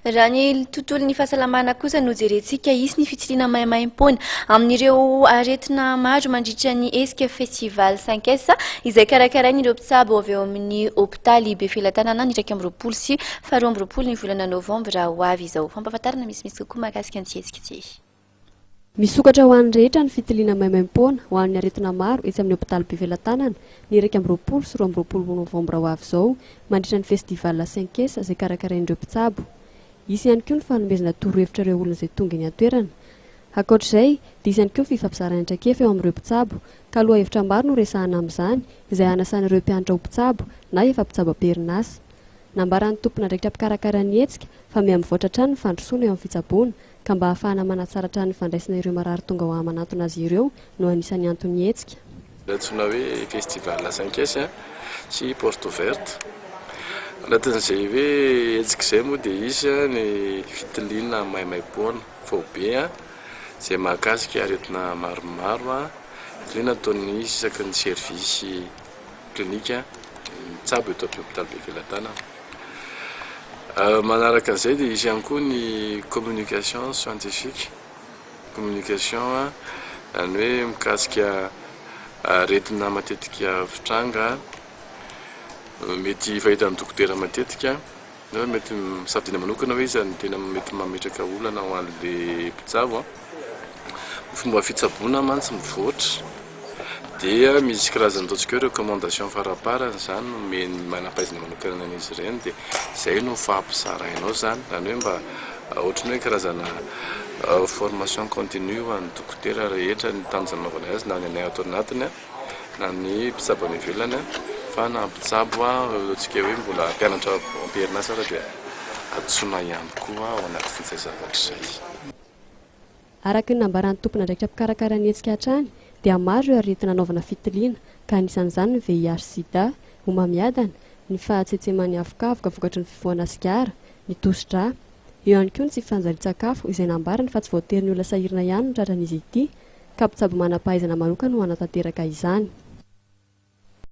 Raha ny tontolon'ny fahasalamana kosa no jerentsika, hisy ny fitsiliana maimaimpoana amin'ireo aretina maro mandritra ny hetsika Festival 5S izay karakarain'ireo mpitsabo avy eo amin'ny hopitaly Befelatanana ny 21 sy faha 22 ny volana novambra ho avy izao. Fampahafantarana misimisy kokoa mahakasika an'ity hetsika ity. Misokatra ho an'ny rehetra ny fitiliana maimaimpoana ho an'ny aretina maro etsy amin'ny hopitaly Befelatanana ny 21 sy 22 novambra ho avy izao mandritra ny festival Cinq-S izay karakarain'ireo mpitsabo. Hisy ihany koa ny fanomezana torohevitra ireo olona izay tonga eny an-toerana. Ankoatra izay dia hisy ihany koa ny fifampizarana traikefa eo amin'ireo mpitsabo ka lohahevitra maro no resahana amin'izany izay hanasana ireo mpianatra ho mpitsabo na efa mpitsabo am-perinasa. Nambaran'ny tompon'andraikitra mpikarakara ny hetsika fa miha-mivoatra hatrany ny fandrosoana eo amin'ny fitsaboana ka mba hahafahana manatsara hatrany ny fandraisana ireo marary tonga ho manantona azy ireo no anisan'ny anton'ny hetsika. Antsoina hoe Festival Cinq-S sy Porte Ouverte. Anatin'izay hoe hetsika izay moa dia hisy ny fitiliana maimaimpoana faobe izay mahakasika aretina maromaro, fitiliana ataon'ny isaky ny service klinika mitsabo eto amin'ny hopitaly Befelatanana. Manaraka an'izay dia hisy ihany koa ny communication scientifique, communication izany hoe mikasika aretina matetika fitranga, mety fahita amin'ny dokotera matetika, na mety safidiana manokana hoe iza no tena mety mametraka olana ho an'ilay mpitsabo. Ny fomba fitsaboana mantsy mivoatra dia misy karazana ataontsika hoe recommandation faraparany izany nomen'ny manam-pahaizana manokana an'izy ireny dia izay no fampizarainao izany, izany hoe mba ohatran'ny hoe karazana formation continue ho an'ny dokotera rehetra ny tanjona anaovana azy na ny anay ato anatiny na ny mpitsabo any ivelany fa na mpitsabo ataontsika hoe mbola mpianatra am-perinasa ary dia antsoina ihany koa ao anatin'izay zavatra izay. Araka ny nambaran'ny tompon'andraikitra mpikarakara ny hetsika hatrany dia maro ireo aretina anaovana fitiliana ka anisan'izany ny VIH-Sida, homamiadana, ny fahatsetseman'ny avokavoka vokatry ny fifohana sigara, ny tosi-drà. Eo ihany koa ny tsy fanjarian-tsakafo izay nambarany fa tsy voatery ny olona sahirana ihany no tratran'izy ity ka mpitsabo manam-pahaizana manokana no hanatanteraka izany.